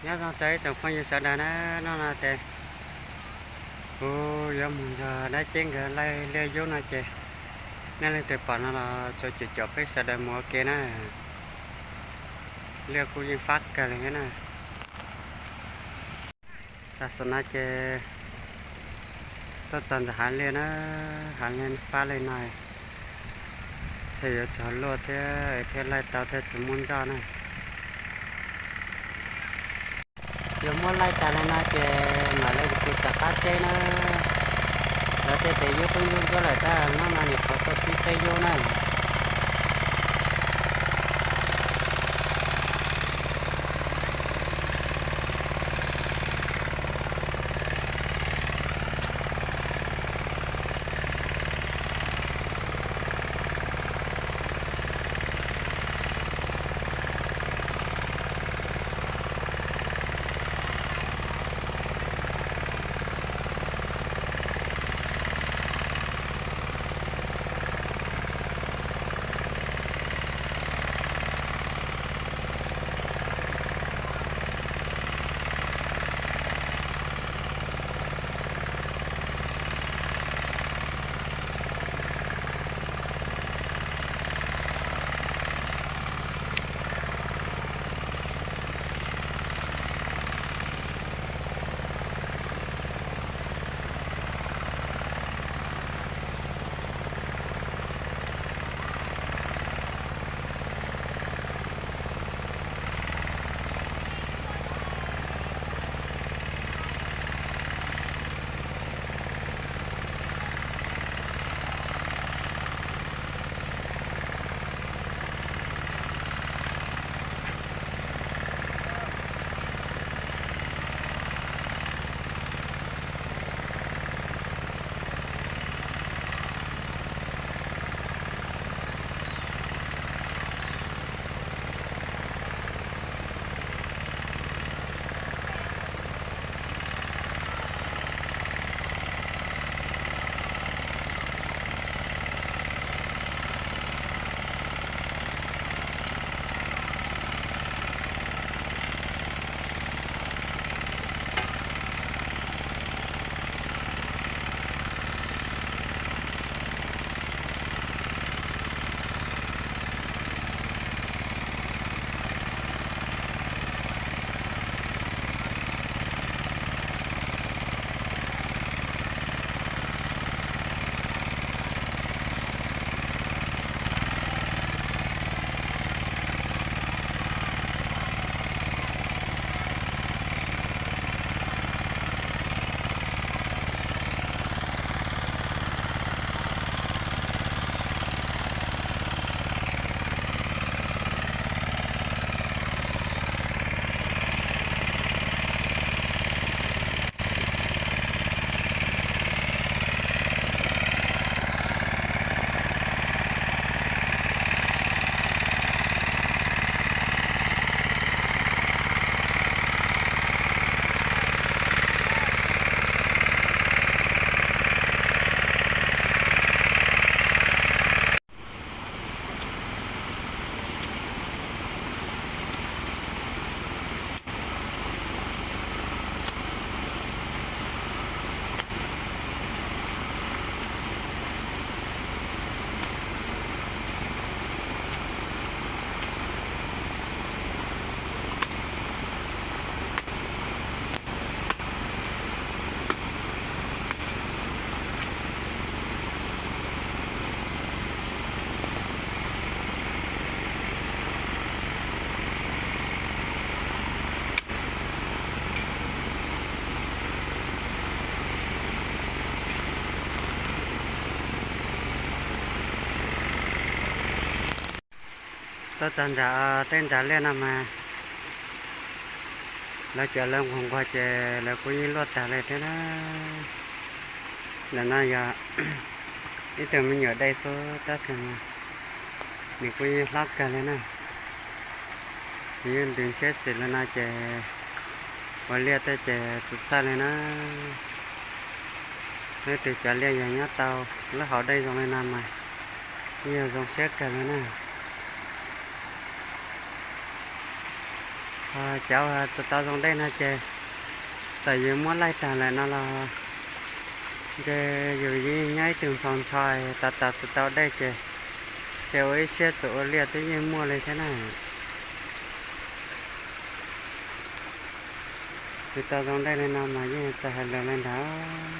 Nyob zoo txog ib tsoom phooj ywg sawv daws na, hnub no ces kuv yuav mus nrog dab tsi nkawd laij liaj yub no ces nej leej twg pom no los tsuas caum caum peb sawv daws mus ua ke na. Liaj kuj yeej fab kawg li thiab na. Tam sim no ces tuaj txog ntawm hav liaj na, hav liaj fab li no, thiaj yuav tsog luaj thiab, thiaj laij tau thiaj tsis muaj ntsoj na. Yog muab laij tas li no ces mam li tus rov qab tseb na. Lawv tej tes yub tub yub ntsuab lawm tab hnub no nyuam qhuav tuaj pib tseb yub na. Tuaj txog nram tej nram liaj no mas lawv cov lawv nquag nquag ces lawv kuj yeej luaj tag li thiab na. Ntawm no yog ib tug me nyuam dej xwb tab sis mas nws kuj yeej hlob kawg li na. Nws yeej ntws ntshiab sim li no ces ua liaj tej ces tsis txhawj li na. Leej twg cov liaj yog nyob tau lub hauv dej zoo li no mas yeej yog zoo siab kawg li na. Cov uas tsis tau zoo dej no ces txawm yus muab laij tag lawm no los ntshe yus yeej nyob ib tug ntxhov ntsho, tas tas tsis tau dej ces ces ua ib siab txawm ua liaj twb yeej muaj li thiab na. Tsis tau zoo dej li no mas yeej txawm hais lus li ntawd.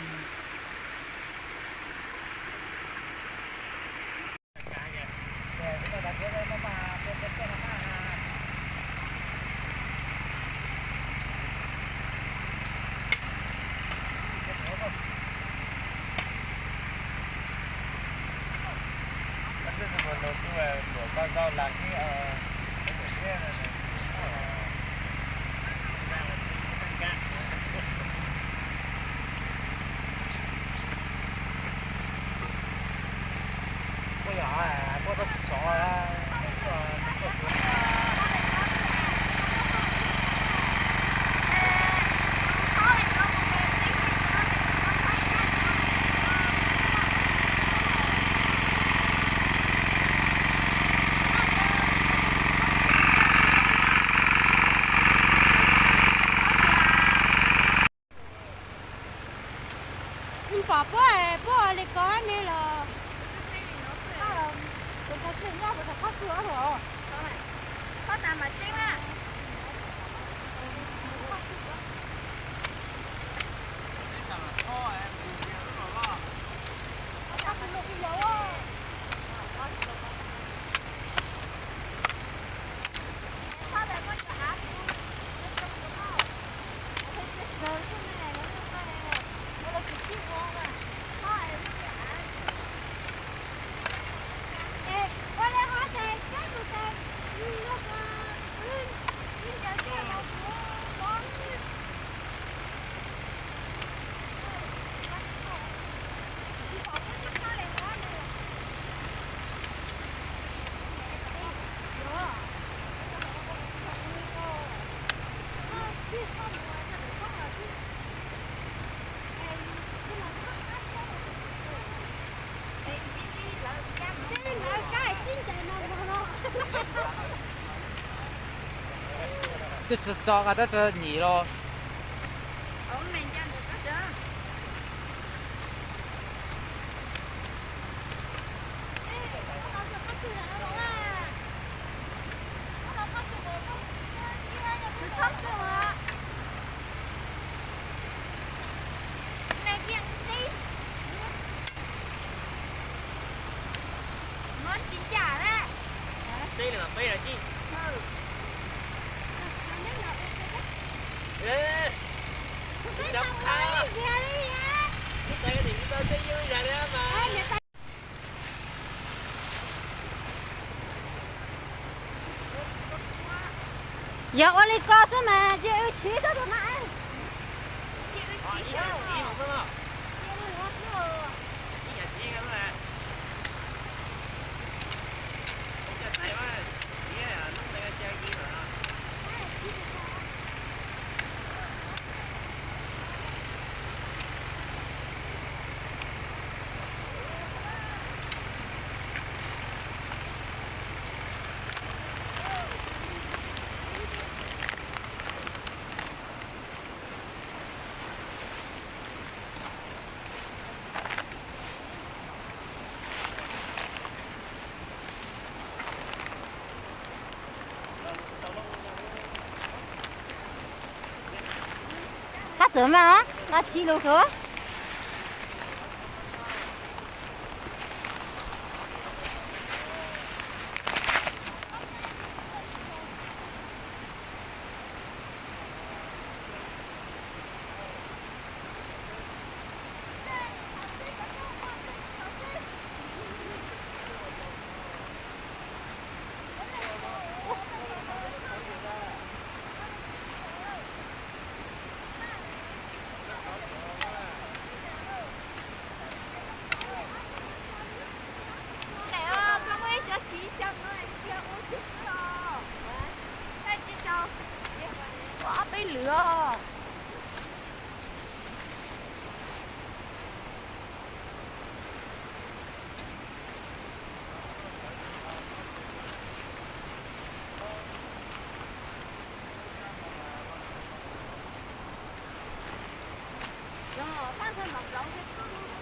Pom puab, puab li ko ne los. Kuv cov txwj nyob kuv cov qhob kws os. Qhob tas mas tseeb na. Twb tsis tso nqa tab tsis nyim los. Yog ua li ko xwb mas cia wb chiv xwb tus no. Qab txawm mas, qab txi lus tsuav. Ob peb lwm os. Thaj nov plaub thiab tub.